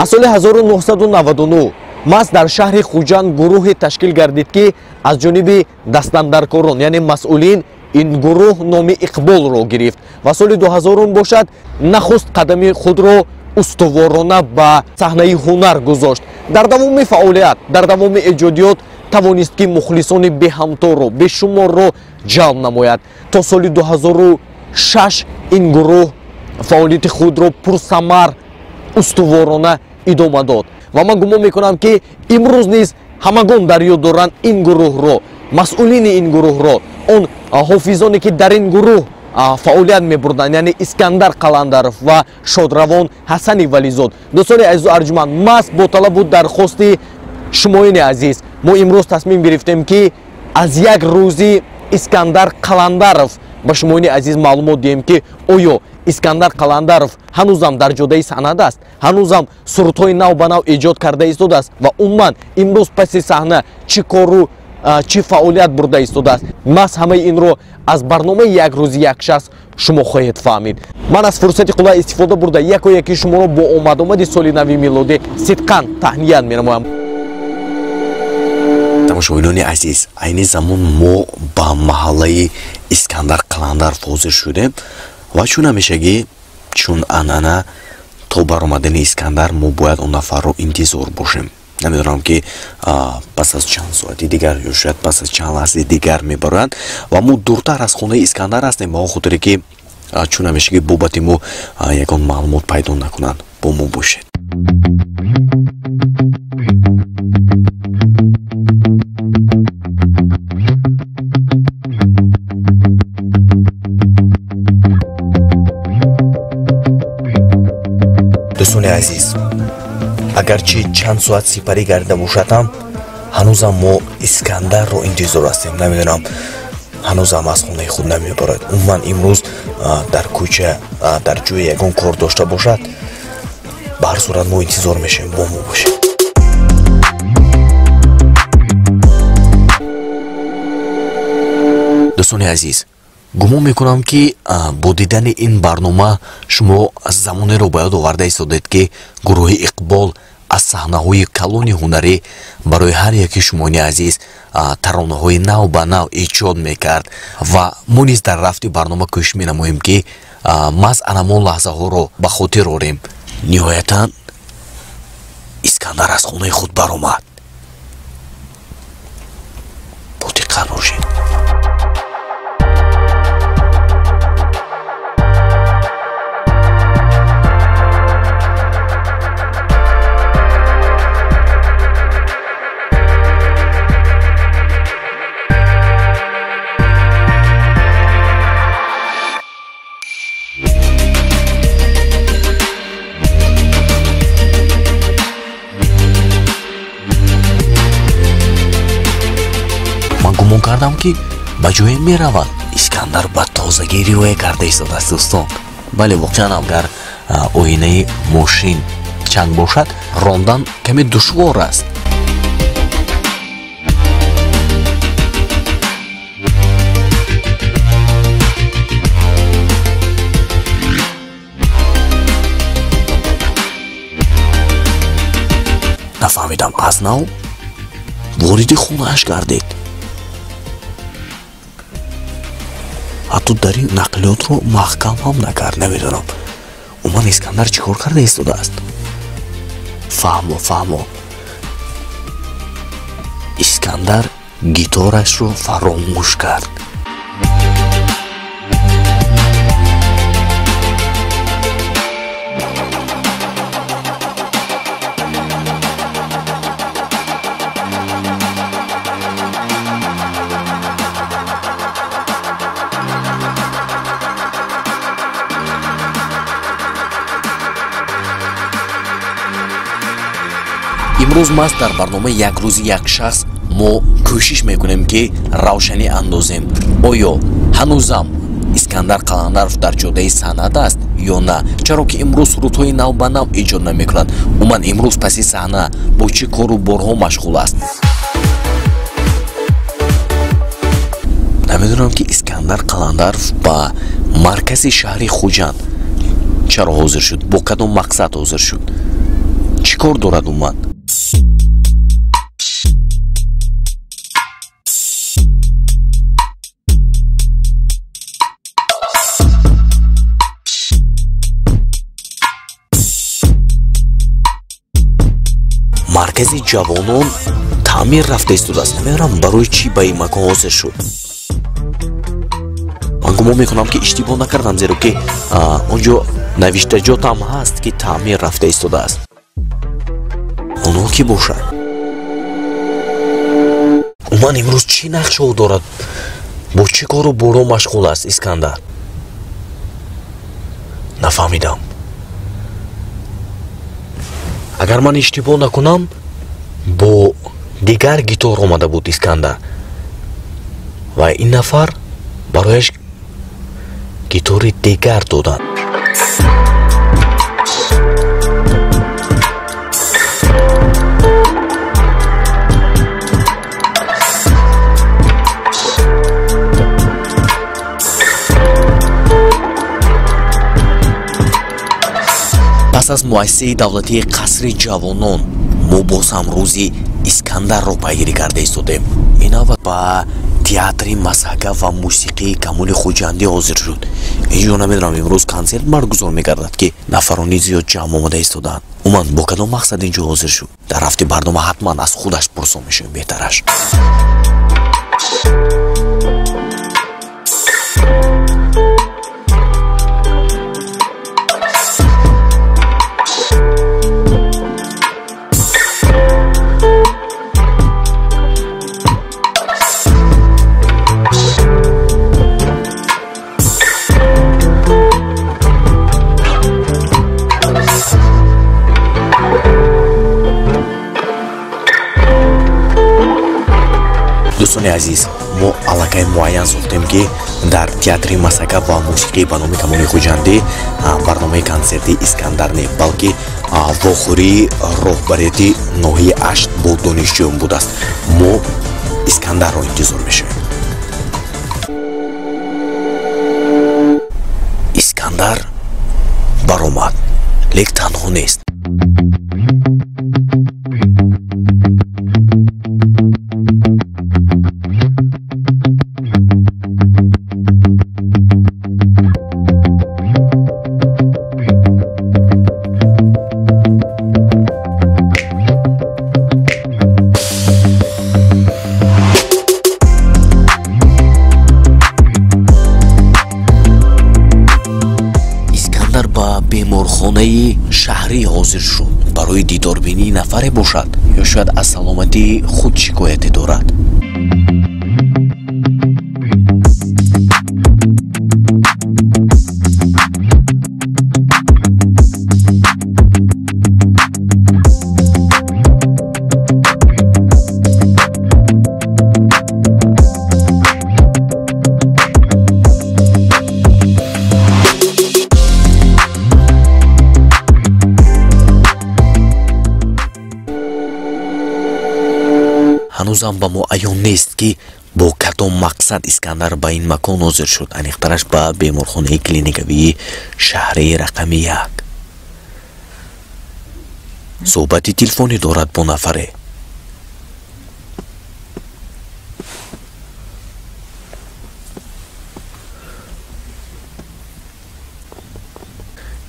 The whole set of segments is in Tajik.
Аз соли 1999 маҳз дар шаҳри Хуҷанд гурӯҳе ташкил гардид, ки аз ҷониби дастандаркорон, яъне масъулин, ин гурӯҳ номи Иқболро гирифт ва соли 2000 бошад нахуст қадами худро устуворона ба саҳнаи ҳунар гузошт. Дар давоми фаъолият, дар давоми эҷодиёт тавонист, ки мухлисони беҳамторо, бешуморро ҷалб намояд. То соли 2006 ин гурӯҳ фаъолияти худро пурсамар, устуворона идома дод ва ман гумон мекунам, ки имрӯз низ ҳамагон дар ёд доранд ин гурӯҳро, масъулини ин гурӯҳро, он ҳофизоне, ки дар ин гурӯҳ фаъолият мебурданд, яъне Искандар Қаландаров ва шодравон Ҳасани Вализод. Дӯстони азизу арҷуманд, маҳз бо талабу дархости шумоини азиз мо имрӯз тасмим гирифтем, ки аз як рӯзи Искандар Қаландаров ба шумоини азиз маълумот диҳем, ки оё Искандар Қаландаров ҳанӯзам дар ҷодаи санъат аст, ҳанӯзам сурудҳои нав ба нав эҷод карда истодааст ва умуман имрӯз паси саҳна чӣ кору чӣ фаъолият бурда истодааст. Маҳз ҳамаи инро аз барномаи як рӯзи як шахс шумо хоҳед фаҳмид. Ман аз фурсати қулай истифода бурда яко яки шуморо бо омадомади соли нави милодӣ сидқан таҳният менамоям. Тамошобинони азиз, айни замон мо ба маҳаллаи Искандар Қаландаров ҳозир шудем ва чун ҳамешагӣ, чун анъана, то баромадани Искандар мо бояд он нафарро интизор бошем. Намедонам, ки пас аз чанд соати дигар ё шояд пас аз чанд лаҳзаи дигар мебароянд ва мо дуртар аз хонаи Искандар ҳастем, ба он хотире ки чун ҳамешагӣ бобати мо ягон маълумот пайдо накунанд. Бо мо бошед. Дӯстони азиз, агарчи чанд соат сипарӣ гардида бошад ҳам, ҳанӯзам мо Искандарро интизор ҳастем. Намедонам, ҳанӯзам аз хонаи худ намебарад. Умуман имрӯз дар кӯча, дар ҷое ягон кор дошта бошад, ба ҳар сурат мо интизор мешавем. Бо мо бошед. Дӯстони азиз, гумон мекунам, ки бо дидани ин барнома шумо замонеро ба ёд оварда истодед, ки гурӯҳи Иқбол аз саҳнаҳои калони ҳунарӣ барои ҳар яки шумони азиз таронаҳои нав ба нав эҷод мекард ва мо низ дар рафти барнома кӯшиш менамоем, ки маҳз анамон лаҳзаҳоро ба хотир орем. Ниҳоятан Искандар аз хонаи худ баромад. Бо диққат бошед. Гумон кардам, ки ба ҷое меравад. Искандар ба тозагӣ ривоя карда истодааст, дӯстон. Бале, воқеан агар оинаи мошин чанг бошад, рондан каме душвор аст. Нафаҳмидам, аз нав вориди хонааш гардид. Ҳатто дари нақлиётро маҳкам ҳам накард. Намедонам, умуман Искандар чӣ кор карда истодааст. Фаҳмо, фаҳмо, Искандар гиторашро фаромӯш кард. Имрӯз маҳз дар барномаи як рӯзи як шахс мо кӯшиш мекунем, ки равшанӣ андозем, оё ҳанӯзам Искандар Қаландаров дар ҷодаи санъат аст ё на, чаро ки имрӯз сурудҳои нав ба нав эҷод намекунад, умуман имрӯз паси саҳна бо чӣ кору борҳо машғул аст. Намедонам, ки Искандар Қаландаров ба маркази шаҳри Хуҷанд чаро ҳозир шуд, бо кадом мақсад ҳозир шуд. Чӣ кор дорад умуман? Маркази ҷавонон таъмир рафта истодааст. Намедонам барои чӣ ба ин макон ҳозир шуд. Ман гумон мекунам, ки иштибоҳ накардам, зеро ки он ҷо навиштаҷотам ҳаст, ки таъмир рафта истодааст. Онҳо кӣ бошад? Умуман имрӯз чӣ нақшаҳо дорад? Бо чӣ кору боро машғул аст Искандар? Нафаҳмидам. Агар ман иштибоҳ накунам, бо дигар гитор омада буд Искандар ва ин нафар барояш гитори дигар доданд. Пас аз муассисаи давлатии Қасри ҷавонон мо боз ҳам рӯзи Искандарро пайгирӣ карда истодем. Ин навбат ба театри масҳака ва мусиқии Камоли Хуҷандӣ ҳозир шуд. Инҷо намедонам, имрӯз консерт баргузор мегардад, ки нафарони зиёд ҷамъ омада истодаанд. Умуман бо кадом мақсад инҷо ҳозир шуд? Дар рафти барнома ҳатман аз худаш пурсон мешавем беҳтараш. Дӯстони азиз, мо аллакай муайян сохтем, ки дар театри масака ва мусиқӣ ба номи Камоли Хуҷандӣ барномаи консертии Искандар не, балки вохӯрии роҳбарияти ноҳияи Ашт бо донишҷӯён будааст. Мо Искандарро интизор мешавем. Искандар баромад, лек танҳо нест. Беморхонаи шаҳрӣ ҳозир шуд барои дидорбинии нафаре бошад ё шояд аз саломатии худ шикояте дорад. Ҳанӯзам ба мо аён нест, ки бо кадом мақсад Искандар ба ин макон ҳозир шуд, аниқтараш ба беморхонаи клиникавии шаҳрии рақами 1. Суҳбати телефонӣ дорад бо нафаре.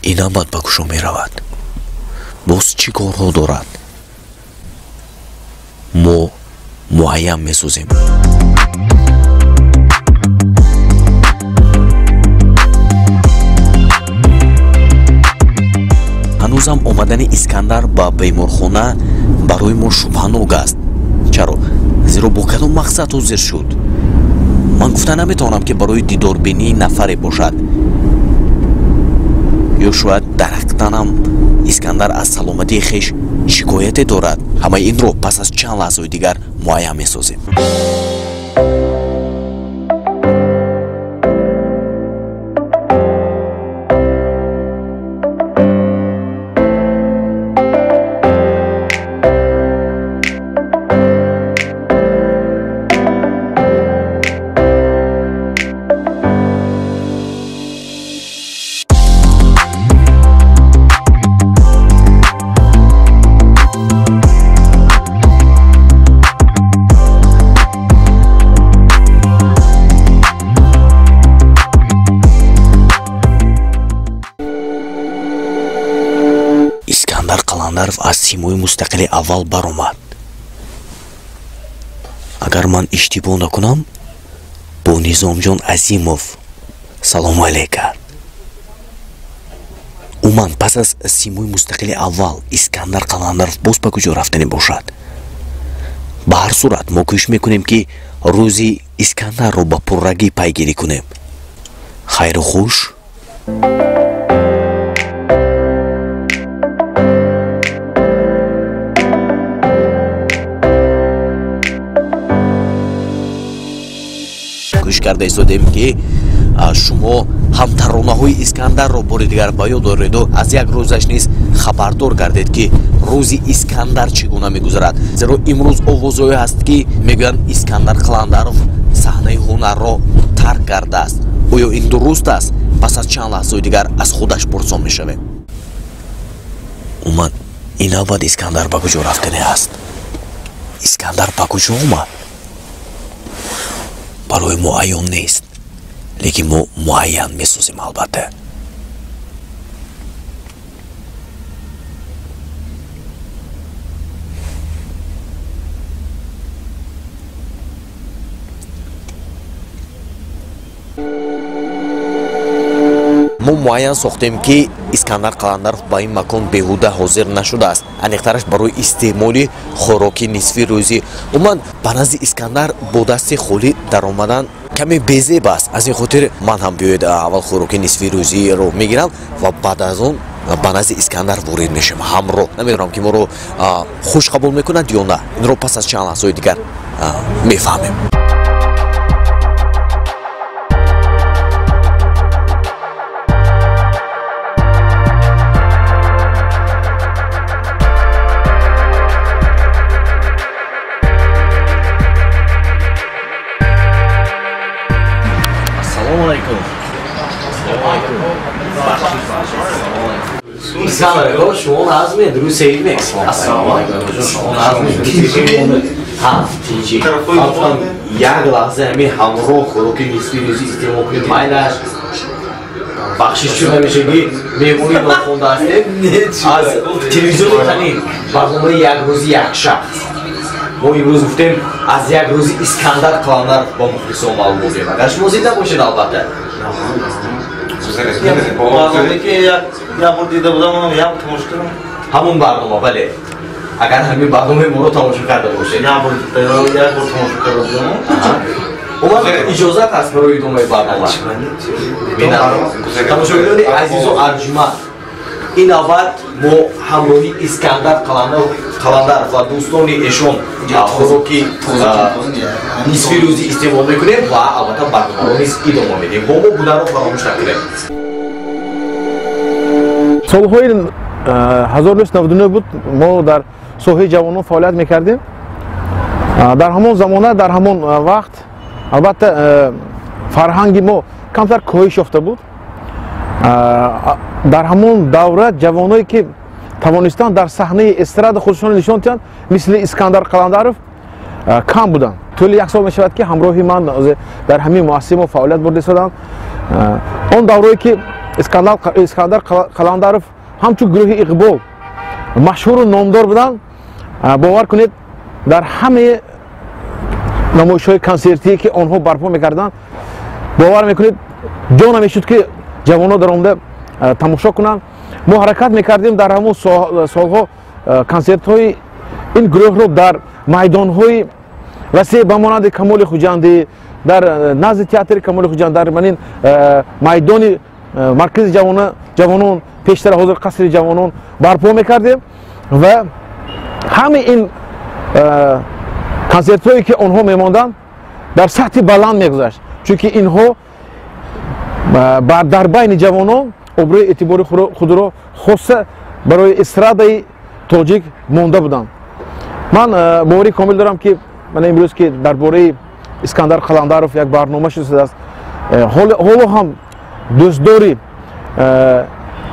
Ин навбат ба куҷо меравад? Боз чӣ корҳо дорад? Мо муайян месозем. Ҳанӯзам омадани Искандар ба беморхона барои мо шубҳанок аст. Чаро? Зеро бо кадом мақсад ҳозир шуд? Ман гуфта наметавонам, ки барои дидорбинии нафаре бошад ё шояд дар ҳақиқатан Искандар аз саломатии хеш шикояте дорад. Ҳамаи инро пас аз чанд лаҳзаи дигар муайян месозем. Қаландаров аз Симои мустақили аввал баромад. Агар ман иштибоҳ накунам, бо Низомҷон Азимов салому алейк кард. Умуман, пас аз Симои мустақили аввал Искандар Қаландаров боз ба куҷо рафтанӣ бошад? Ба ҳар сурат мо кӯшиш мекунем, ки рӯзи Искандарро ба пуррагӣ пайгирӣ кунем. Хайру хуш. Кӯшиш карда истодем, ки шумо ҳамтаронаҳои Искандарро бори дигар ба ёд дореду аз як рӯзаш низ хабардор гардед, ки рӯзи Искандар чӣ гуна мегузарад. Зеро имрӯз овозҳое ҳаст, ки мегӯянд Искандар Қаландаров саҳнаи ҳунарро тарк кардааст. Оё ин дуруст аст? Пас аз чанд лаҳзаи дигар аз худаш пурсон мешавем. Умуман, ин навбат Искандар ба куҷо рафтанӣ аст? Искандар ба куҷо омад? Барои мо аён нест, лекин мо муайян месозем албатта. Мо муайян сохтем, ки Искандар Қаландаров ба ин макон беҳуда ҳозир нашудааст, аниқтараш барои истеъмоли хӯроки нисфи рӯзӣ. Умуман, ба назди Искандар бо дасти холӣ даромадан каме безеб аст. Аз ин хотир ман ҳам биёед аввал хӯроки нисфи рӯзиро мегирам ва баъд аз он ба назди Искандар ворид мешавем ҳамроҳ. Намедонам, ки моро хуш қабул мекунад ё на, инро пас аз чанд лаҳзаи дигар мефаҳмем. Искандар, шумо назме, рӯз сеид ме? Ассалому алайкум. Шумо назме, ҳа, тинҷи. Як лаҳза ҳамин ҳамроҳ хӯроки нисфи рӯзӣ истеъмол кунед, майлаш. Бахшиш, чун ҳамешагӣ меҳмони нохонда ҳастем. Аз телевизиони Танин, барномаи як рӯзи як шахс. Мо имрӯз гуфтем, аз як рӯзи Искандар Қаландаров ба мухлисон маълум додем. Агар шумо зинда бошед, албатта. Як бор дида будам, як бор тамошо кардам. Ҳамон барнома, бале. Агар ҳамин барномаи моро тамошо карда бошед. Як бор тамошо карда будам. Умуман, иҷозат ҳаст барои идомаи барнома. Тамошобинони азизу арҷуманд, ин навбат мо ҳамроҳи Искандар Қаландаров ва дӯстони эшон хӯроки нисфи рӯзӣ истеъмол мекунем ва албатта барномаро низ идома медиҳем. Бо мо буданро фаромӯш накунед. Солҳои 1999 буд, мо дар соҳаи ҷавонон фаъолият мекардем. Дар ҳамон замона, дар ҳамон вақт албатта фарҳанги мо камтар коҳиш ёфта буд. Дар ҳамон давра ҷавоное ки тавонистанд дар саҳнаи эстрада худшонро нишон диҳанд, мисли Искандар Қаландаров, кам буданд. Тӯли як сол мешавад, ки ҳамроҳи ман дар ҳамин муассиса мо фаъолият бурда истоданд. Он даврое ки Искандар Қаландаров ҳамчун гурӯҳи Иқбол машҳуру номдор буданд, бовар кунед, дар ҳамаи намоишҳои консертие ки онҳо барпо мекарданд, бовар мекунед, ҷо намешуд, ки ҷавонҳо дар омада тамошо кунанд. Мо ҳаракат мекардем дар ҳамон солҳо консертҳои ин гурӯҳро дар майдонҳои васеъ ба монанди Камоли Хуҷандӣ, дар назди театри Камоли Хуҷанд, дар манин майдони маркази ҷавонон, пештара ҳозир қасри ҷавонон барпо мекардем ва ҳамаи ин консертҳое ки онҳо мемонданд дар сатҳи баланд мегузашт, чунки инҳо дар байни ҷавонон обрӯи эътибори худро хоса барои эстрадаи тоҷик монда буданд. Ман боварии комил дорам, ки мана имрӯз ки дар бораи Искандар Қаландаров як барнома шудааст, ҳоло ҳам дӯстдори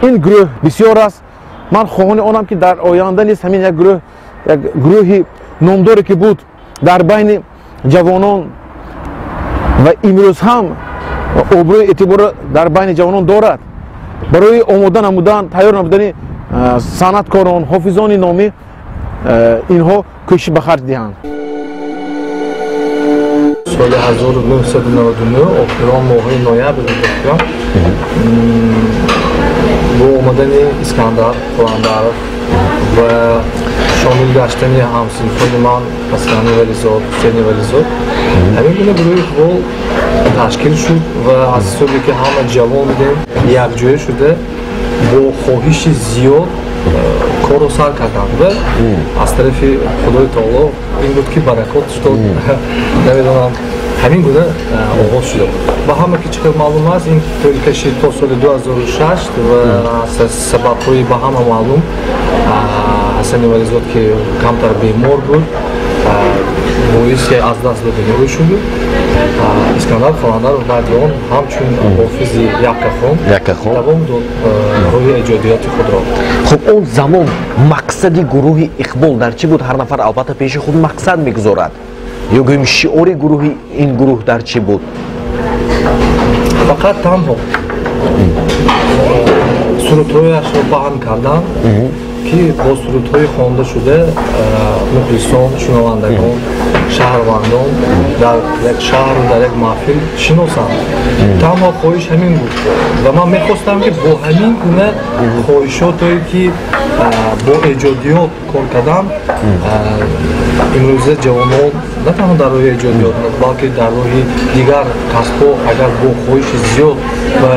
ин гурӯҳ бисёр аст. Ман хоҳони онам, ки дар оянда низ ҳамин як гурӯҳ, як гурӯҳи номдоре ки буд дар байни ҷавонон ва имрӯз ҳам обрӯи эътиборро дар байни ҷавонон дорад, барои омода намудан, тайёр намудани Санъаткорон, ҳофизони номӣ инҳо кӯшиш ба харҷ диҳанд. Соли 1999, охирон моҳи ноябр буд, бо омадани Искандар Қаландаров ва шомил гаштани ҳамсинфони ман Ҳасани Вализод, Ҳусейни Вализод, ҳамин гуна гурӯҳи Иқбол ташкил шуд ва аз ҳисобе ки ҳама ҷавон будем, якҷоя шуда бо хоҳиши зиёд корро сар карданд ва аз тарафи Худои Таоло ин буд, ки баракот шуд, намедонам, ҳамин гуна оғоз шуда буд. Ва ҳама ки чӣ қадр маълум аст, ин тӯл кашид то соли 2006 ва аз сабабҳои ба ҳама маълум Ҳасани Вализод, ки камтар бемор буд, боиси аз даст додани ӯ шуд. Искандар Қаландаров баъди он ҳамчун ҳофизи яккахон давом дод роҳи эҷодиёти худро. Хуб, он замон мақсади гурӯҳи Иқбол дар чӣ буд? Ҳар нафар албатта пеши худ мақсад мегузорад, ё гӯем, шиори гурӯҳи ин гурӯҳ дар чӣ буд? Фақат танҳо сурудҳояшро паҳн кардан, ки бо сурудҳои хонда шуда мухлисон, шунавандагон, шаҳрвандон дар як шаҳру дар як маҳфил шиносанд. Танҳо хоҳиш ҳамин буд ва ман мехостам, ки бо ҳамин гуна хоҳишотое, ки бо эҷодиёт кор кардам, имрӯза ҷавонон на танҳо дар роҳи эҷодиёт, балки дар роҳи дигар касбҳо, агар бо хоҳиши зиёд ба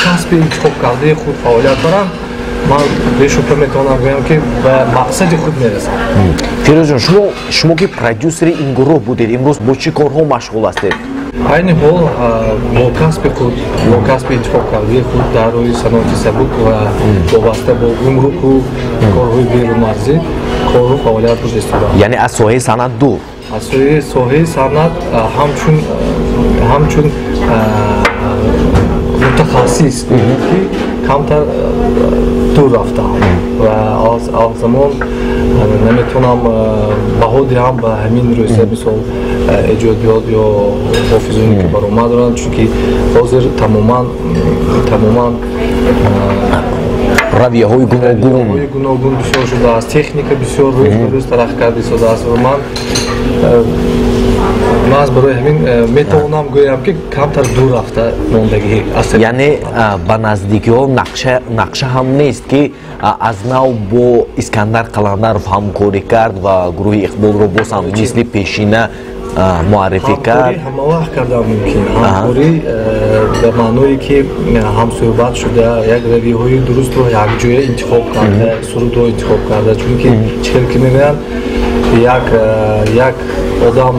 касби интихобкардаи худ фаъолият баранд, ман бешубҳа метавонам гӯям, ки ба мақсади худ мерасам. Фирӯзҷон, шумо ки продюсери ин гурӯҳ будед, имрӯз бо чӣ корҳо машғул ҳастед? Айни ҳол бо касби худ, бо касби интихобкардаи худ дар роҳи саноати сабук ва вобаста бо гумруку корҳои берунмарзӣ кору фаъолият бурда истодам. Яъне аз соҳаи санъат дур? Аз соҳаи санъат ҳамчун мутахассис, ки камтар дур рафтам ва аз замон наметавонам баҳо диҳам ба ҳамин рӯза, мисол, эҷодиёт ё ҳофизоне, ки баромад доранд, чунки ҳозир тамоман равияҳои гуногун. Гуногун бисёр шудааст, техника бисёр рӯз ба рӯз тараққӣ карда истодааст ва ман маҳз барои ҳамин метавонам гӯям, ки камтар дур рафта мондагӣ. Яъне ба наздикиҳо нақша ҳам нест, ки аз нав бо Искандар Қаландаров ҳамкорӣ кард ва гурӯҳи Иқболро боз ҳам мисли пешина муаррифӣ кард? Ҳамавақт кардан мумкин. Ҳамкорӣ ба маъное, ки ҳамсӯҳбат шуда, як равияҳои дурустро якҷоя интихоб карда, сурудҳо интихоб карда, чунки чӣ хел ки мегӯянд, як одам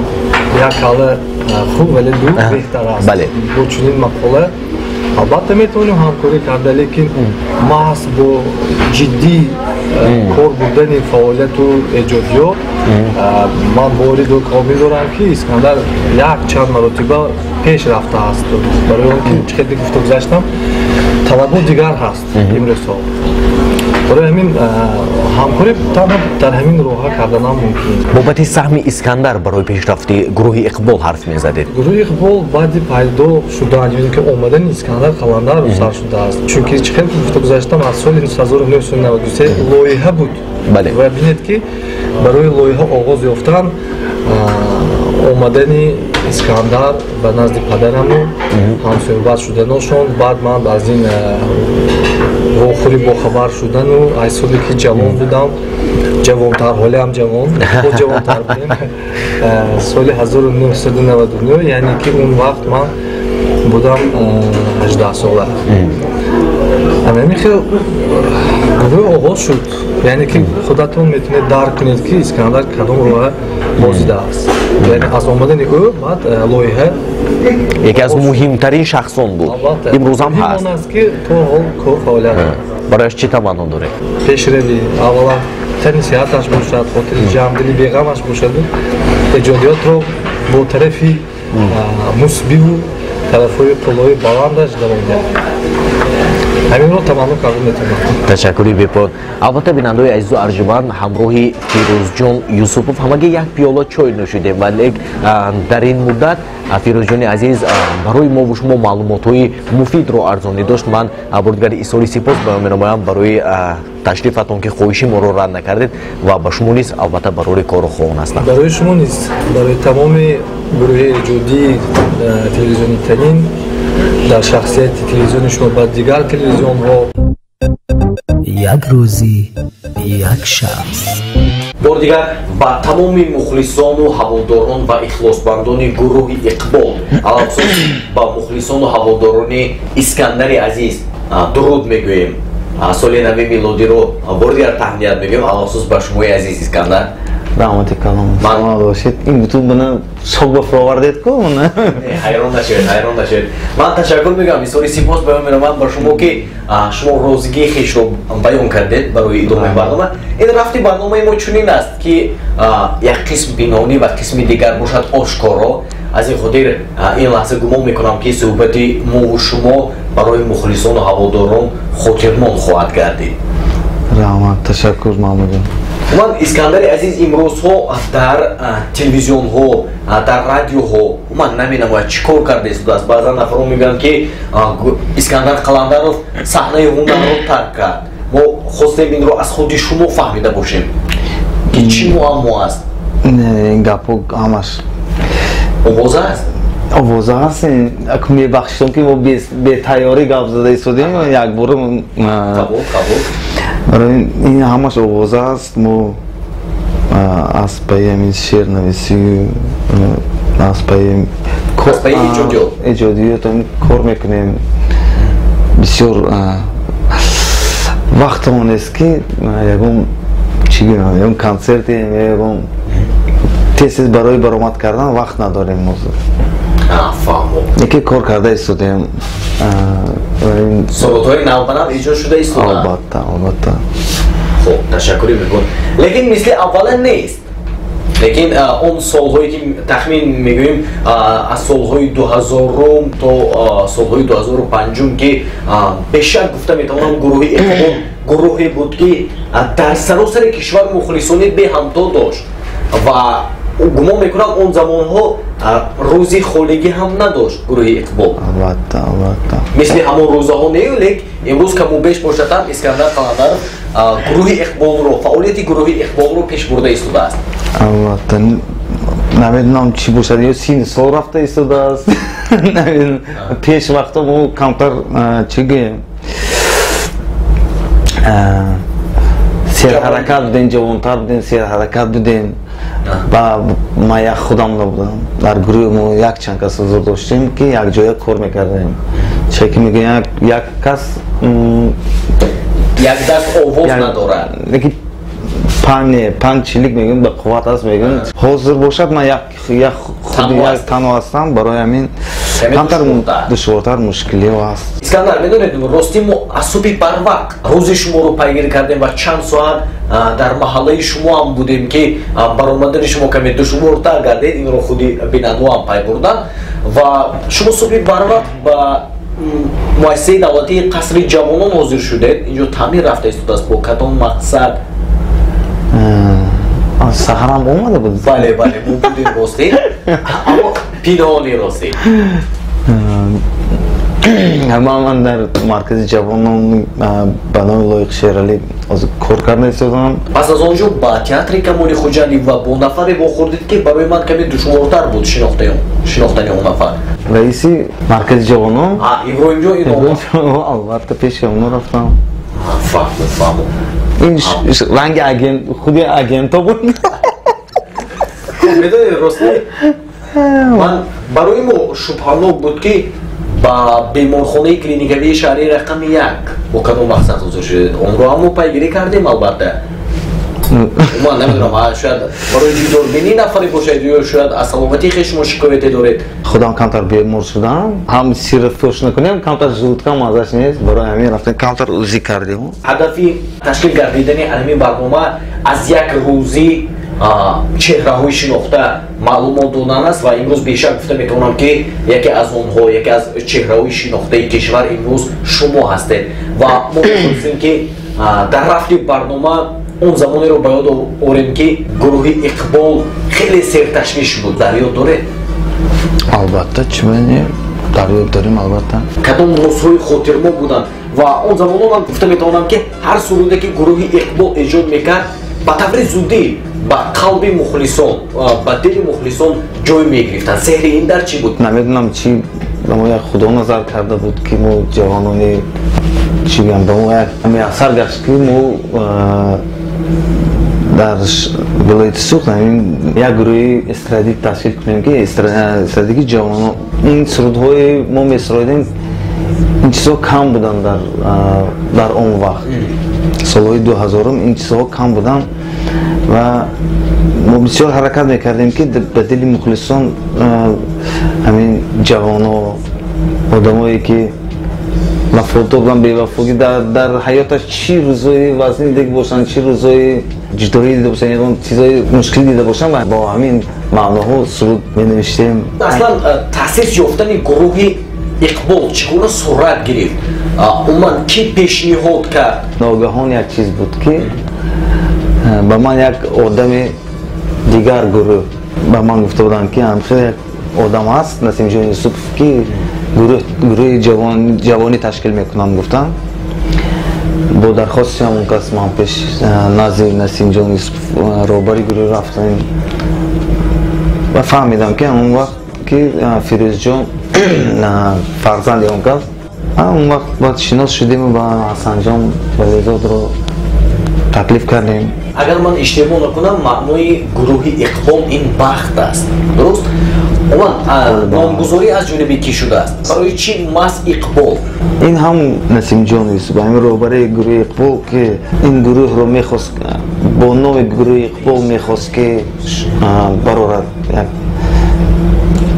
як ҳала хуб, вале ду беҳтар аст. Бо чунин мақола албатта метавонем ҳамкорӣ карда, лекин маҳз бо ҷиддӣ кор бурдани фаъолияту эҷодиёт ман бовари комил дорам, ки Искандар як чанд маротиба пеш рафтааст, барои он ки чӣ хел гуфта гузаштам, талабот дигар ҳаст имрӯзҳо. Барои ҳамин ҳамкорӣ танҳо дар ҳамин роҳа карданам мумкин. Бобати саҳми Искандар барои пешрафти гурӯҳи Иқбол ҳарф мезадед. Гурӯҳи Иқбол баъди пайдо шудан ё ки омадани Искандар Қаландаров сар шудааст, чунки чӣ хел гуфта гузаштам, аз соли 1993 лоиҳа буд ва бинед, ки барои лоиҳа оғоз ёфтан омадани Искандар ба назди падараму ҳамсӯҳбат шуданошон, баъд ман аз ин вохӯрӣ бохабар шудану аз ҳисобе ки ҷавон будам, ҷавонтар, ҳолиам ҷавон, бо ҷавонтар будем, соли 1999, яъне ки он вақт ман будам 18 сола, ҳамин хел гурӯҳ оғоз шуд. Яъне ки худатон метавонед дарк кунед, ки Искандар кадом роҳа бозидааст, яъне аз омадани ӯ баъд лоиҳа. Яке аз муҳимтарин шахсон буд, имрӯзам ҳаст. Аст, ки то ҳол кор фаъолият. Барояш чӣ таманно доред? Пешравӣ аввалан, тани сиҳаташ бошад, хотири ҷамъ, дили беғамаш бошаду эҷодиётро бо тарафи мусбиву тарафҳои қуллаҳои баландаш давом диҳад. Ҳаминро таманно карда метавонам. Ташаккури бепоён. Албатта, бинандаои азизу арҷуманд, ҳамроҳи Фирӯзҷон Юсупов ҳамагӣ як пиёла чой нӯшидем, вале дар ин муддат Фирӯзҷони азиз барои мову шумо маълумотҳои муфидро арзонӣ дошт. Ман бурдгари изҳори сипос баён менамоям барои ташрифатон, ки хоҳиши моро рад накардед, ва ба шумо низ албатта барори кору хоҳон ҳастам. Барои шумо низ, барои тамоми гурӯҳи эҷодии телевизиони Танин, дар шахсияти телевизиони шумо ба дигар телевизионҳо. Як рӯзи як шахс. Бор дигар ба тамоми мухлисону ҳаводорон ва ихлосбандони гурӯҳи Иқбол, алахусус ба мухлисону ҳаводорони Искандари азиз дуруд мегӯем. Соли нави милодиро бори дигар таҳният мегӯем, алахусус ба шумои азиз Искандар. Раҳмати калом, саломат бошед. Ин бутун бина сок ба фуровардед ку. Ҳайрон нашавед, ҳайрон нашавед. Ман ташаккур мегӯям, изҳори сипос баён менамоям ба шумо, ки шумо розигии хешро баён кардед барои идомаи барнома. Ин рафти барномаи мо чунин аст, ки як қисм пинҳонӣ ва қисми дигар бошад ошкоро. Аз ин хотир ин лаҳза гумон мекунам, ки суҳбати мову шумо барои мухлисону ҳаводорон хотирмон хоҳад гардид. Раҳмат, ташаккур, Маҳмудҷон. Ман, Искандари азиз, имрӯзҳо дар телевизионҳо, дар радиоҳо ман наменамояд, чӣ кор карда истодааст. Баъзан нафарон мегӯянд, ки Искандар Қаландаров саҳнаи ҳунарро тарк кард. Мо хостем инро аз худи шумо фаҳмида бошем, ки чӣ муаммо аст. Не, ин гапҳо ҳамаш овоза аст. Овоза аст. Мебахшидам, ки мо бетайёрӣ гап зада истодем якбора. Қабул, қабул. Барои ин ҳамаш овоза аст. Мо аз паи ҳамин шеърнависӣ, аз паи эҷодиёт кор мекунем. Бисёр вақтамон нест, ки ягон чӣ гӯям, ягон консерте, ягон тез тез барои баромад кардан вақт надорем ҳозир. Фаҳмо. Яке кор карда истодем. Сурудҳои навбанав эҷод шуда истодаанд. Албатта, албатта. Хуб, ташаккури мекун, лекин мисли аввала нест. Лекин он солҳое ки тахмин мегӯем, аз солҳои 2000-ум то солҳои 2005-ум, ки бешак гуфта метавонам, гурӯҳи Иқбол гурӯҳе буд, ки дар саросари кишвар мухлисони беҳамто дошт, ва гумон мекунам, он замонҳо рӯзи холигӣ ҳам надошт гурӯҳи Иқбол. Албатта, албатта. Мисли ҳамон рӯзаҳо нею, лек имрӯз каму беш бошад ҳам Искандар Қаландаров гурӯҳи Иқболро, фаъолияти гурӯҳи Иқболро пеш бурда истодааст. Албатта, намедонам чӣ бошад, ё синни сол рафта истодааст. Пеш вақто мо камтар, чӣ гӯем, серҳаракат будем, ҷавонтар будем, серҳаракат будем. Ба ман як худам набудам дар гурӯҳи мо, якчанд кас ҳузур доштем, ки якҷоя кор мекардем. Чӣ ки мегӯям, як кас як даст овоз надорад. Лекин панҷ чилик мегӯям, ба қувват аст мегӯям. Ҳозир бошад, ман як худи як танҳо ҳастам, барои ҳамин камтар душвортар, мушкилиҳо ҳаст. Искандар, медонед, ростӣ мо аз субҳи барвақт рӯзи шуморо пайгирӣ кардем ва чанд соат дар маҳаллаи шумо ҳам будем, ки баромадани шумо каме душвортар гардид. Инро худи бинандаҳо ҳам пай бурданд. Ва шумо субҳи барвақт ба муассисаи давлатии Қасри ҷавонон ҳозир шудед. Инҷо таъмир рафта истодааст, бо кадом мақсад? Саҳарам омада буд. Бале, бале, мо будем, ростӣ, аммо пинҳони, ростӣ. Ман дар маркази ҷавонон ба номи Лоиқ Шералӣ кор карда истодам. Пас аз он ҷо ба театри Камоли Хуҷандӣ ва бо нафаре вохӯрдед, ки барои ман каме душвортар буд шинохтани он нафар. Раиси маркази ҷавонон. Иброҳимҷон Ином. Албатта, пеши оно рафтам. Фаҳму, фаҳму. Ин ранги агент, худи агенто буд. Медонед, ростӣ, ман барои мо шубҳанок буд, ки ба беморхонаи клиникавии шаҳрии рақами 1 бо кадом мақсад ҳозир шудед. Онро ҳам мо пайгирӣ кардем, албатта. Ман намедонам, шояд барои дидорбинӣ нафаре бошад ё шояд аз саломатии хеш шумо шикояте доред. Худам камтар бемор шудам, ҳам сир фӯш накунем, камтар желудка м маззаш нест, барои ҳамин рафтем, камтар УЗИ кардем. Ҳадафи ташкил гардидани ҳамин барнома аз як рӯзӣ Чеҳраҳои шинохта маълумот додан аст ва имрӯз бешак гуфта метавонам, ки яке аз онҳо, яке аз чеҳраҳои шинохтаи кишвар имрӯз шумо ҳастед. Ва мо мехостем, ки дар рафти барнома он замонеро ба ёд орем, ки гурӯҳи Иқбол хеле серташвиш буд. Дар ёд доред? Албатта, чӣ дар ёд дорем, албатта. Кадом рӯзҳои хотирмо буданд? Ва он замонҳо ман гуфта метавонам, ки ҳар суруде, ки гурӯҳи Иқбол эҷод мекард, ба таври зудӣ ба қалби мухлисон, ба дили мухлисон ҷой мегирифтанд. Сеҳри ин дар чӣ буд? Намедонам, чӣ ба мо як Худо назар карда буд, ки мо ҷавонони, чӣ гӯям, ба мо як муяссар гашт, ки мо дар вилояти Суғд як гурӯҳи эстрадӣ ташкил кунем, ки эстрадии ҷавонон. Ин сурудҳои мо месароидем, ин чизҳо кам буданд дар он вақт, солҳои 2000-ум ин чизҳо кам буданд. Ва мо бисёр ҳаракат мекардем, ки ба дили мухлисон, ҳамин ҷавоно, одамое, ки вафодор буданд, бевафогӣ дар ҳаёташ чӣ рӯзҳои вазнин дида бошанд, чӣ рӯзҳои ҷудоӣ дида бошанд, ягон чизҳои мушкил дида бошанд, ва бо ҳамин маъноҳо суруд менавиштем. Аслан таъсис ёфтани гурӯҳи Иқбол чӣ гуна сурат гирифт? Умуман, кӣ пешниҳод кард? Ногаҳон як чиз буд, ки ба ман як одами дигар гурӯҳ ба ман гуфта буданд, ки ҳамхел як одам ҳаст, Насимҷон Юсупов, ки гурӯҳи ҷавонӣ ташкил мекунанд, гуфтанд. Бо дархости ҳамон кас ман пеш назди Насимҷон Юсупов, роҳбари гурӯҳ, рафтам ва фаҳмидам, ки ҳамон вақт ки Фирӯзҷон фарзанди он кас. Он вақт баъд шинос шудем ва Ҳасанҷон Вализодро таклиф кардем. Агар ман иштибоҳ накунам, маънои гурӯҳи Иқбол ин бахт аст, дуруст? Умуман, номгузорӣ аз ҷониби кӣ шудааст? Барои чӣ маҳз Иқбол? Ин ҳам Насимҷон Юсуп, ҳамин роҳбари гурӯҳи Иқбол, ки ин гурӯҳро мехост, бо номи гурӯҳи Иқбол мехост, ки барорад, як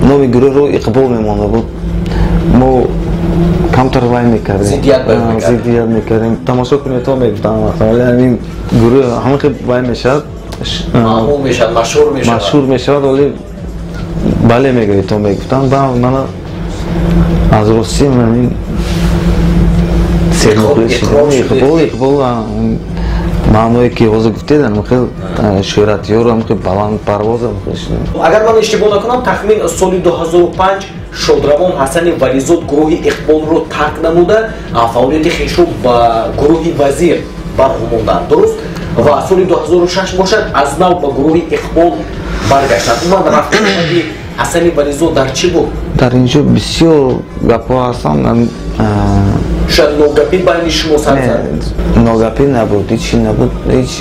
номи гурӯҳро Иқбол мемонда буд. Мо камтар вай мекардем, зиддият мекардем. Тамошо кунед, то мегуфтам, вале ҳамин гурӯҳ ҳамин хел вай мешавад, маъмул мешавад, машҳур мешавад, машҳур мешавад, вале бале мегӯед, то мегуфтам. Ба мана аз ростӣ ҳамин Иқбол, Иқбол маъное, ки ҳозир гуфтед, ҳамин шӯҳратёр, ҳамин баланд парвоз. Агар ман иштибоҳ накунам, тахмин соли 2005 шодравон Ҳасани Вализод гурӯҳи Иқболро тарк намуда, фаъолияти хешро ба гурӯҳи Вазир барҳумонданд, дуруст? Ва соли 2006 бошад, аз нав ба гурӯҳи Иқбол баргаштанд. Умуман, рафтуомади Ҳасани Вализод дар чӣ буд? Дар ин ҷо бисёр гапҳо ҳастанд. Шояд ногапӣ байни шумо сар зад? Ногапӣ набуд, ҳечи набуд, ҳеҷ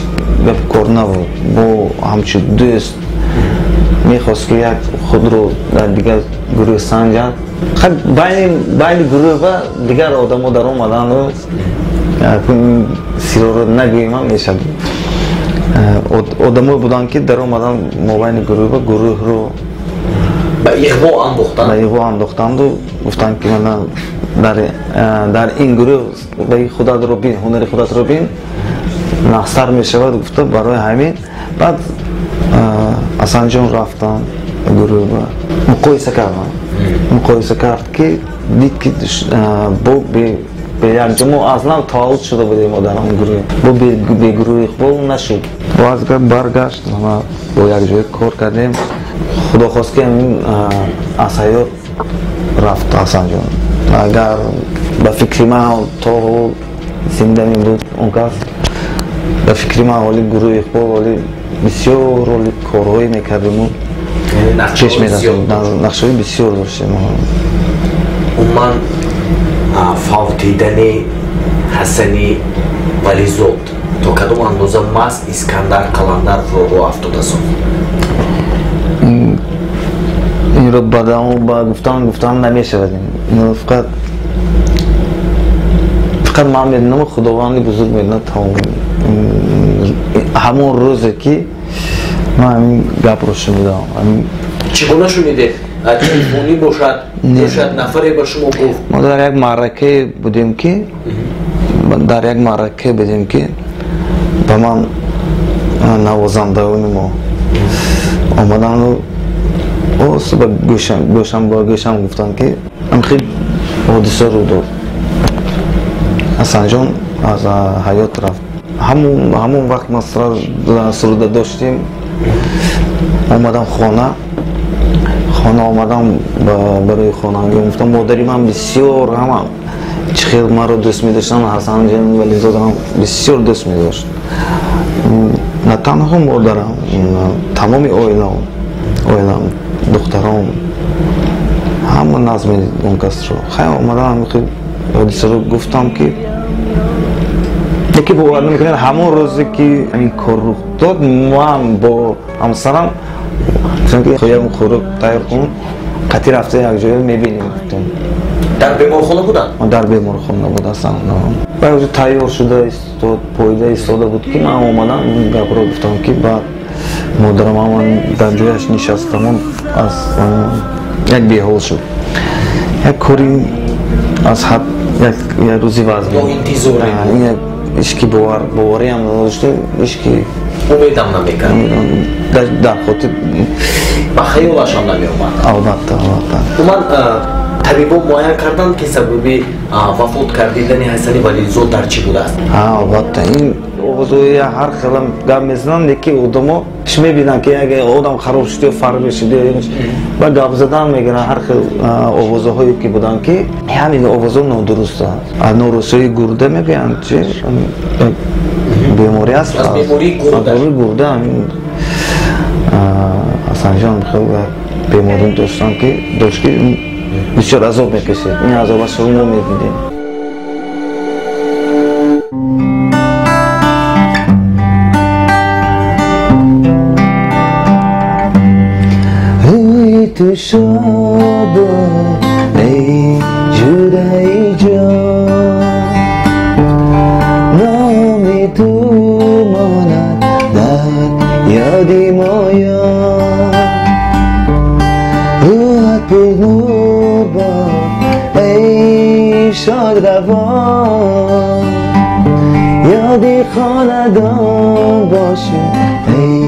гапи кор набуд. Бо ҳамчун дӯст мехост, ки як худро дар дигар гурӯҳ санҷад. Байни гурӯҳ ва дигар одамо даромаданду сирорро нагӯем ҳам мешавад. Одамое буданд, ки даромадан мобайни гурӯҳ ва гурӯҳро ба иғво андохтанд. Ба иғво андохтанду гуфтанд, ки мана дар ин гурӯҳ худатро бин, ҳунари худатро бин, нақстар мешавад, гуфта. Барои ҳамин баъд Ҳасанҷон рафтанд гурӯҳ, муқоиса карданд, муқоиса кард, ки дид, ки бо якҷо мо аз нав таваллуд шуда будем дар он гурӯҳ, бо бе гурӯҳи Иқбол нашуд. Боз баргашт, бо якҷоя кор кардем. Худо хост, ки ҳамин аз ҳаёт рафт Ҳасанҷон. Агар ба фикри ман то ҳол зинда мебуд он кас, ба фикри ман ҳоли гурӯҳи Иқбол ҳоли бисёр ҳоли корҳое мекардему пеш мерафтем, нақшаҳои бисёр доштем. Умуман, фавтидани Ҳасани Вализод то кадом андоза маҳз Искандар Қаландаровро роҳ афтода сохт? Инро ба гуфтан намешавад. Фақат, фақат ман медонам, Худованди бузург медонад. Тамом, ҳамон рӯзе, ки ман ҳамин гапро шунидам. Чӣ гуна шунидед? Телефонӣ бошад ё шояд нафаре ба шумо гуфт? Мо дар як маъракае будем, ки дар як маъракае будем, ки ба ман навозандагони мо Омадан ба гӯшам ба гӯшам гуфтанд, ки ҳамхел ҳодиса рӯ дод. Ҳасанҷон аз ҳаёт рафт. Ҳамон вақт ма суруда доштем. Омадам хона, хона омадам, барои хонангиҳо гуфтам, модари ман бисёр ҳама чӣ хел маро дӯст медоштанд, Ҳасанҷон Вализодарам бисёр дӯст медошт. На танҳо модарам, тамоми оилам, духтаром ҳама назм он касро. Хай, омадам, ҳодисаро гуфтам, ки яке бовар намекунад, ҳамон рӯзе ки ин кор рух дод, ман бо ҳамсарам гуфтам, ки як хӯрок тайёр кун, қатӣ рафта якҷоя мебинем, гуфтем. Дар беморхона буданд? Дар беморхона буд асан. Баъд тайёр шуда истод, поида истода буд, ки ман омадам, гапро гуфтам, ки баъд модарам ҳамон дар ҷояш нишастамон, аз як беҳол шуд. Як кори аз ҳад, як рӯзи вазн. Ноинтизорӣ. Як ишки бовариам надоштем, ишки умедам намекард. Дар хотир ба хаёлашам намеомад. Албатта, албатта. Уман табибон муайян карданд, ки сабаби вафот кардидани Ҳасани Вализод дар чӣ будааст? Албатта, ин овозҳои ҳар хела гап мезананд, леки одамо ш мебинанд, ки як одам хароб шуд ё фарбе шуд, ба гап задан мегиранд. Ҳар хел овозҳое ки буданд, ки ҳамин овозҳо нодурустанд. Норасоии гурда мегӯянд, чи беморӣ аст, аз бемории гурда. Гурда. Ҳасанҷон хеле беморӣ доштанд, ки дошт, ки бисёр азоб мекашид. Ин азобашро мо медидем. Рӯи ту шод бод, эй ҷудаи ҷон, номи ту монад дар ёди моён. Рӯҳат пурнур бод, эй шодравон, ёди хонадон бошӣ, эй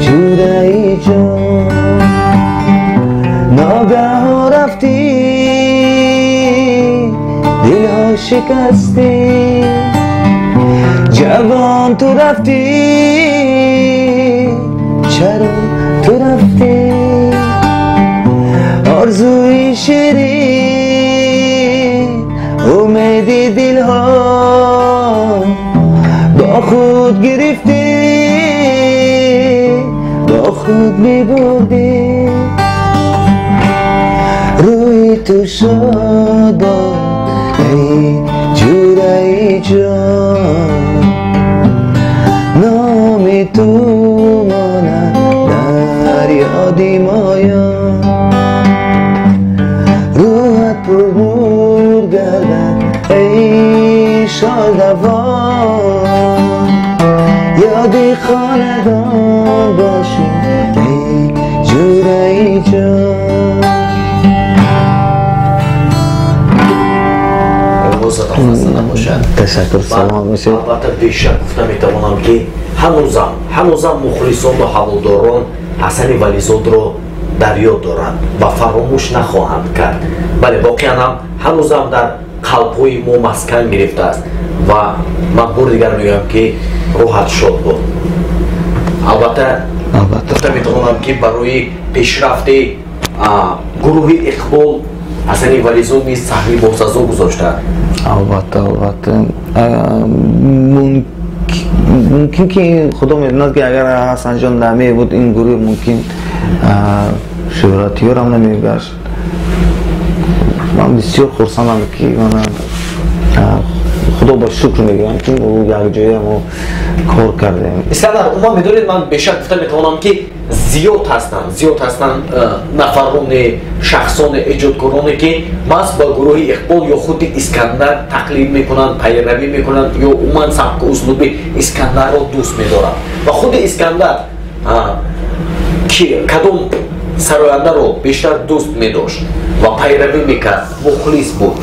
ҷудаи ҷон. Ногаҳон рафтӣ, дилҳо шикастӣ, ҷавон ту рафтӣ, чаро ту рафтӣ? Орзуи ширин, умеди дилҳо бо худ гирифтӣ, бо худ мебурдӣ. Рӯи ту шод бод, эй ҷураи ҷон, номи ту монад дар ёди моён. Рӯҳат пурнур гардад, эй шодравон, ёди хонадон бошӣ, эй ҷураи ҷон. Набошад. Ташаккур, саломат бошед. Албатта, бешак гуфта метавонам, ки ҳанӯзам мухлисону ҳаводорон Ҳасани Вализодро дар ёд доранд ва фаромӯш нахоҳанд кард. Бале, воқеан ҳам ҳанӯзам дар қалбҳои мо маскан гирифтааст ва ман бори дигар мегӯям, ки рӯҳат шод буд. Албатта, гуфта метавонам, ки барои пешрафти гурӯҳи Иқбол Ҳасани Вализод низ саҳми босазо гузоштааст. Албатта, албатта, мумкин ки худо медонад, ки агар Ҳасанҷон намебуд, ин гурӯҳ мумкин шӯҳратёрам намегашт. Ман бисёр хурсандам, ки мана худо ба шукр мегӯям, ки якҷоя мо кор кардем. Искандар, умуман медонед, ман бешак гуфта метавонам, ки зиёд ҳастанд нафароне, шахсоне, эҷодкороне, ки маҳз ба гурӯҳи Иқбол ё худи Искандар тақлид мекунанд, пайравӣ мекунанд ё умуман сабку услуби Искандарро дӯст медоранд. Ва худи Искандар кадом сарояндаро бештар дӯст медошт ва пайравӣ мекард, мухлис буд?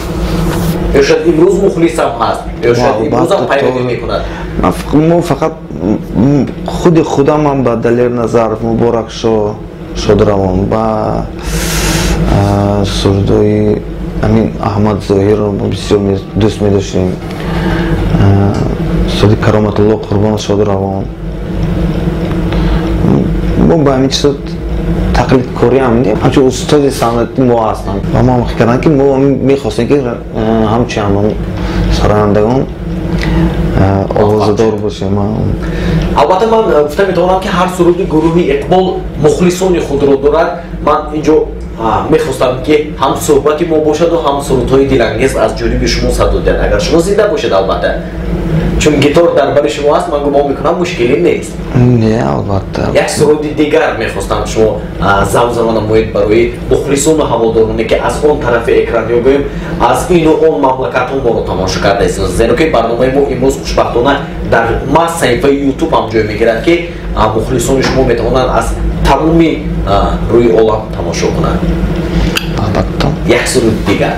Ё шояд имрӯз мухлисам ҳаст, ё шояд имрӯзам пайравӣ мекунад. Мо фақат худи худамам ба Далер Назаров, Муборакшо Шодравон, ба сурудҳои амин Аҳмад Зоҳирро мо бисёр дӯст медоштем, суруди Кароматулло Қурбон Шодравон. Мо ба ҳамин чизо тақлидкориам не, ҳамчун устоди санъати мо ҳастанд ва мо ҳам фикр кардам, ки мо мехостем, ки ҳамчун ҳамон сарояндагон овозадор бошем. Албатта, ман гуфта метавонам, ки ҳар суруди гурӯҳи Иқбол мухлисони худро дорад. Ман инҷо мехостам, ки ҳам суҳбати мо бошаду ҳам сурудҳои дилангез аз ҷониби шумо садо диҳанд, агар шумо зинда бошед, албатта, чун гитор дар бари шумо аст, ман гумон мекунам, мушкиле нест. Не, албатта. Як суруди дигар мехостам шумо замзама намоед барои мухлисону ҳаводороне, ки аз он тарафи экран ё гӯем аз ину он мамлакатҳо моро тамошо карда истанд, зеро ки барномаи мо имрӯз хушбахтона дар маҳз саҳифаи Ютуб ҳам ҷой мегирад, ки мухлисони шумо метавонанд аз тамоми рӯи олам тамошо кунанд. Албатта. Як суруди дигар.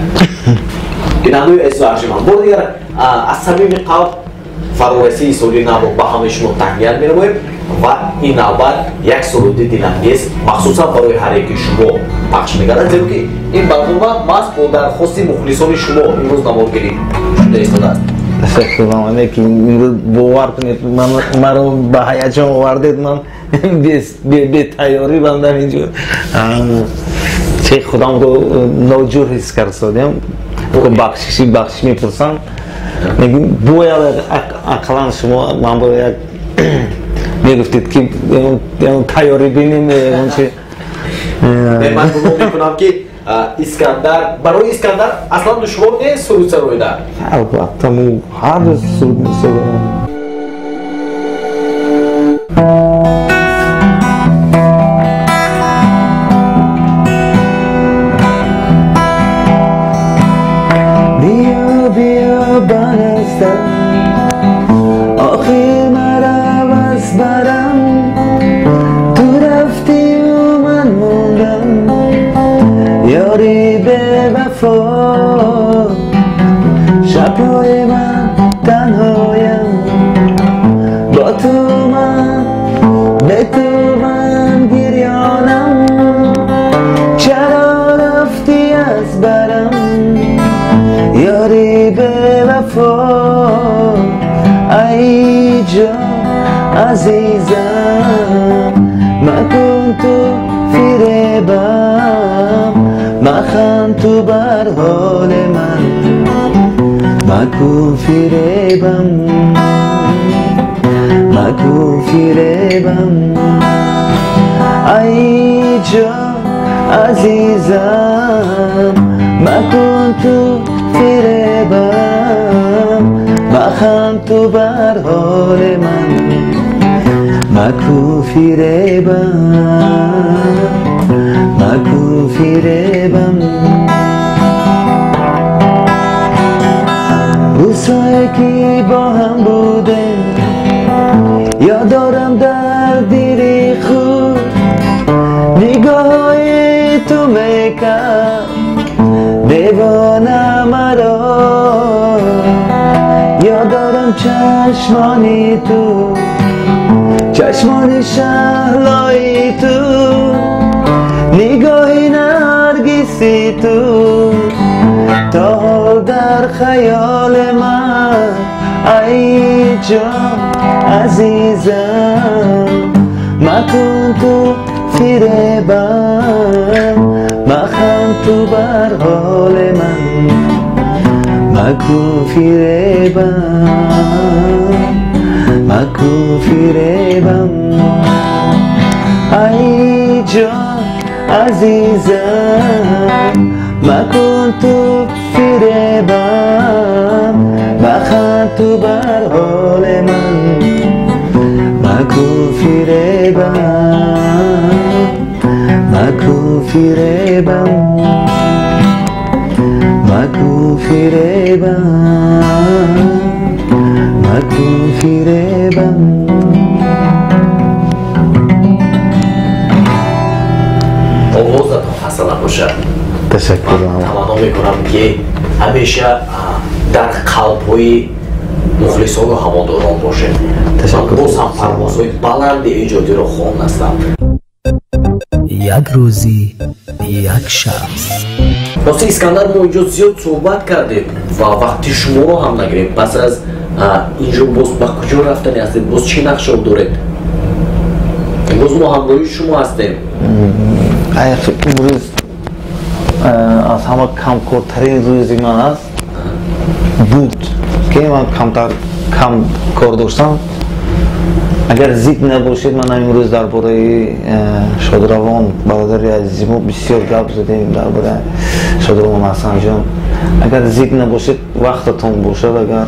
Бинандаи азизу арҷманд, бори дигар аз самими қалб фарорасии соли навро ба ҳамаи шумо таҳният менамоем ва ин навбат як суруди дилангез махсусан барои ҳар яки шумо пахш мегардад, зеро ки ин барнома маҳз бо дархости мухлисони шумо имрӯз наворгирӣ шуда истодааст. Ташаккур, ки имрӯз, бовар кунед, маро ба ҳаяҷон овардед. Ман бетайёрӣ бандам инҷо че худамро ноҷур ҳис кардсодем. Бахшиши мепурсам, бояд ақаллан шумо ман бо як мегуфтед, ки тайёрӣ бинем. Ман гумон мекунам, ки Искандар, барои Искандар аслан душвор нест суруд сароидан. Албатта, мо ҳар рӯз суруд месароем. Биё, биё ба наздам, охир маро аз барам. Ту рафтию ман мондам, ёри бевафо. Шабҳои ман танҳоям, бо ту ман, бе ту ман гирёнам. Чаро рафтӣ аз барам, ёри бевафо? Ай ҷон азизам, макун ту фиребам, махан ту бар ҳоли ман, макун фиребам, макун фиребам. Ай ҷон азизам, макун ту фиребам, махан ту бар ҳоли ман, макун фиребам, макун фиребам. Рӯзҳое ки бо ҳам будем, ёд дорам дар дили худ. Нигоҳҳои ту мекард девона маро. Ёд дорам чашмони ту, чашмони шаҳлои ту, нигоҳи наргиси ту то ҳол дар хаёли ман. Ай ҷон азизам, макун ту фиребам, махан ту бар ҳоли ман, макун фиребам, макун фиребам. Ай ҷон азизам, макун ту фиребам, махан ту бар ҳоли ман, макун фиребам, макун фиребам, макун фиребам, макун фиребам. Овозатон ҳасана бошад. Ташаккур. Таманно мекунам, ки ҳамеша Дар қалбҳои мухлисону ҳаводорон бошед. Боз ҳам парвозҳои баланди эҷодиро хоҳон ҳастам. Як рӯзи як шахс. Рости, Искандар, мо инҷо зиёд суҳбат кардем ва вақти шуморо ҳам нагирем. Пас аз инҷо боз ба куҷо рафтани ҳастед? Боз чӣ нақшао доред? Боз мо ҳамроҳи шумо ҳастем. Имрӯз аз ҳама камкортарин рӯзи ман аст буд, ки ман камтар кам кор доштам. Агар зид набошед, ман имрӯз дар бораи Шодравон, бародари азизи мо, бисёр гап задем, дар бораи Шодравон Ҳасанҷон. Агар зид набошед, вақтатон бошад, агар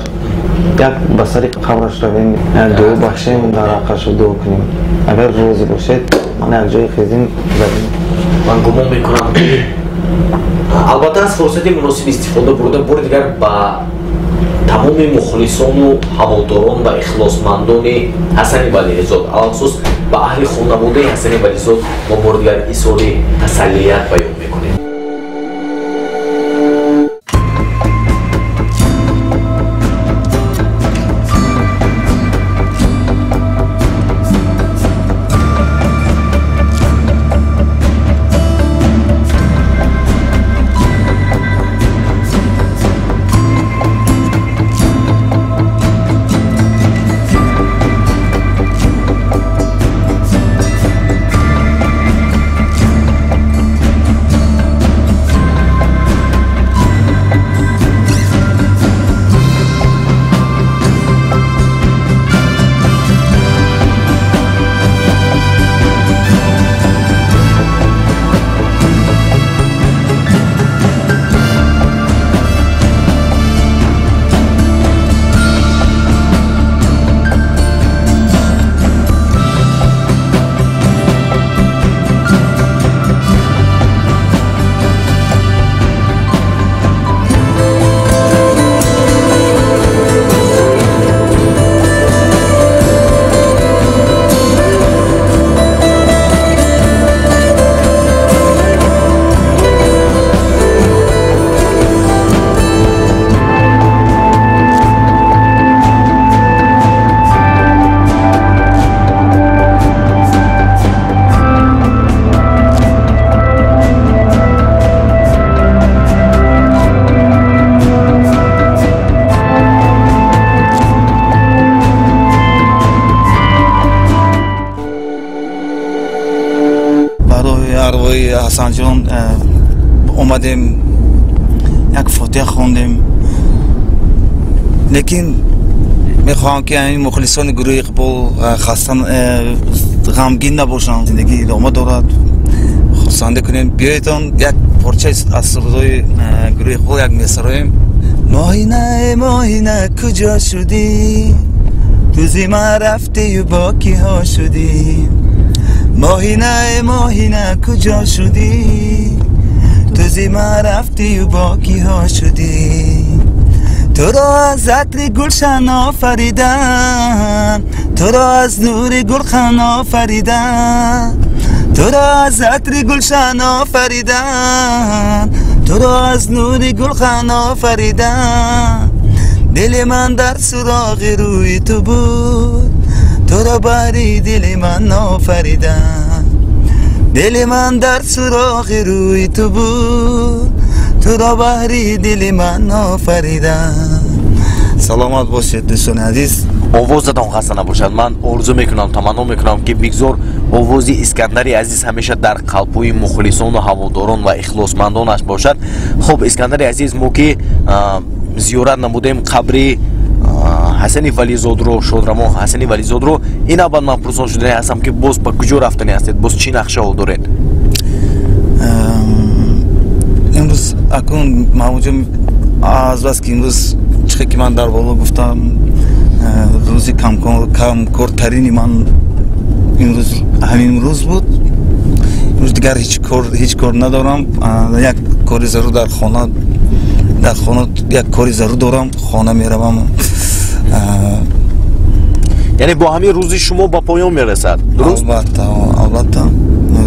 як ба сари қабраш равем, дуо бахшем, дар ҳаққаш дуо кунем. Агар розӣ бошед, ман як ҷои хезим задем. Ман гумон мекунам, ки албатта аз фурсати муносиб истифода бурда, бори дигар ба тамоми мухлисону ҳаводорон ва ихлосмандони Ҳасани Вализод, алахусус ба аҳли хонаводаи Ҳасани Вализод мо бори дигар изҳори тасаллият баён мекунем. Ҳасанҷон омадем, як фотиҳа хондем, лекин мехоҳам, ки ҳамин мухлисони гурӯҳи Иқбол хаста, ғамгин набошанд. Зиндагӣ идома дорад, хурсандӣ кунем. Биёедон, як порча аз сурудҳои гурӯҳи Иқбол як месароем. Моҳина, моҳина, куҷо шудӣ? Тӯзи ман рафтию бо киҳо шудӣ? Моҳина, моҳина, куҷо шудӣ? Тӯзи ман рафтию бо киҳо шудӣ? Туро аз атри гулшан офаридам, туро аз нури гулхан офаридам, туро аз атри гулшан офаридам, туро аз нури гулхан офаридам. Дили ман дар суроғи рӯи ту буд, туро бари дили ман офаридам. Дили ман дар суроғи рӯи ту буд, туро баҳри дили ман офаридам. Саломат бошед, дӯстони азиз. Овозатон хаста набошад. Ман орзу мекунам, таманно мекунам, ки бигзор овози Искандари азиз ҳамеша дар қалбҳои мухлисону ҳаводорон ва ихлосмандонаш бошад. Хуб, Искандари азиз, мо ки зиёрат намудем қабри Ҳасани Вализодро, Шодравон Ҳасани Вализодро, ин аввал ман пурсон шудани ҳастам, ки боз ба куҷо рафтани ҳастед, боз чӣ нақшаҳо доред? Имрӯз акун Маҳмудҷон, аз бас ки имрӯз чихе ки ман дар боло гуфтам, рӯзи камкортарини ман имрӯз ҳамин рӯз буд. Имрӯз дигар ҳеҷ кор надорам. Як кори зарур дар хона, дар хона як кори зарур дорам, хона меравам. Яъне бо ҳамин рӯзи шумо ба поён мерасад, дуруст? Албатта, албатта,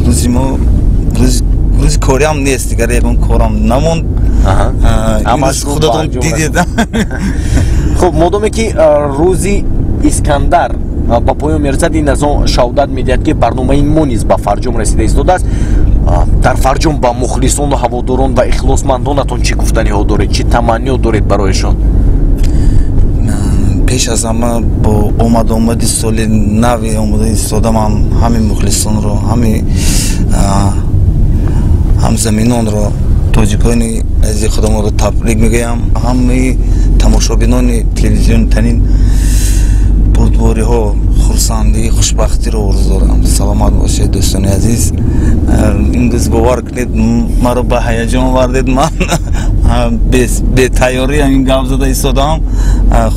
рӯзи мо, Рӯзи кориам нест, дигар ягон корам намонд. Худатон дидед. Хуб, модоме ки рӯзи Искандар ба поён мерасад, ин аз он шаҳодат медиҳад, ки барномаи мо низ ба фарҷом расида истодааст. Дар фарҷом ба мухлисону ҳаводорон ва ихлосмандонатон чӣ гуфтаниҳо доред, чӣ таманниё доред барояшон? Пеш аз ҳама, бо омад-омади соли нави омода истодам, ҳами мухлисонро, ҳами ҳамзаминонро, тоҷикони азизи худамонро табрик мегӯям. Ҳамаи тамошобинони телевизиони Танин бурдбориҳо, хурсандӣ, хушбахтиро орзу дорам. Саломат бошед, дӯстони азиз. Имрӯз, бовар кунед, маро ба ҳаяҷон овардед. Ман бетайёрӣ ҳамин гап зада истодам,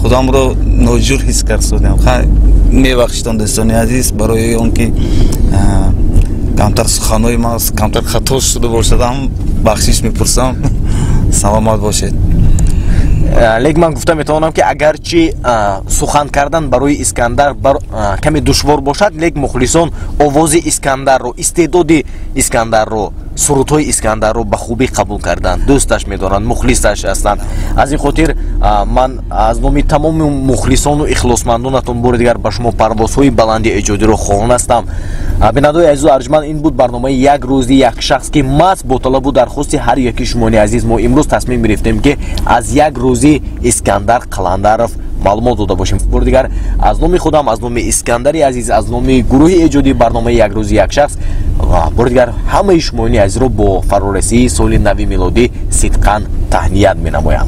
худамро ноҷур ҳис кардам. Мебахшитон, дӯстони азиз, барои он ки камтар суханҳои ман камтар хато шуда бошадам, бахшиш мепурсам. Саломат бошед. Лекин ман гуфта метавонам, ки агарчи сухан кардан барои Искандар каме душвор бошад, лек мухлисон овози Искандарро, истеъдоди Искандарро, сурудҳои Искандарро ба хубӣ қабул карданд, дӯсташ медоранд, мухлисаш ҳастанд. Аз ин хотир ман аз номи тамоми мухлисону ихлосмандонатон бори дигар ба шумо парвозҳои баланди эҷодиро хоҳон ҳастам. Бинандаои азизу арҷманд, ин буд барномаи «Як рӯзи як шахс», ки маҳз бо талабу дархости ҳар яки шумони азиз мо имрӯз тасмим гирифтем, ки аз як рӯзи Искандар Қаландаров маълумот дода бошем. Бори дигар аз номи худам, аз номи Искандари азиз, аз номи гурӯҳи эҷодии барномаи «Як рӯзи як шахс» бори дигар ҳамаи шумоёни азизро бо фарорасии соли нави милодӣ сидқан таҳният менамоям.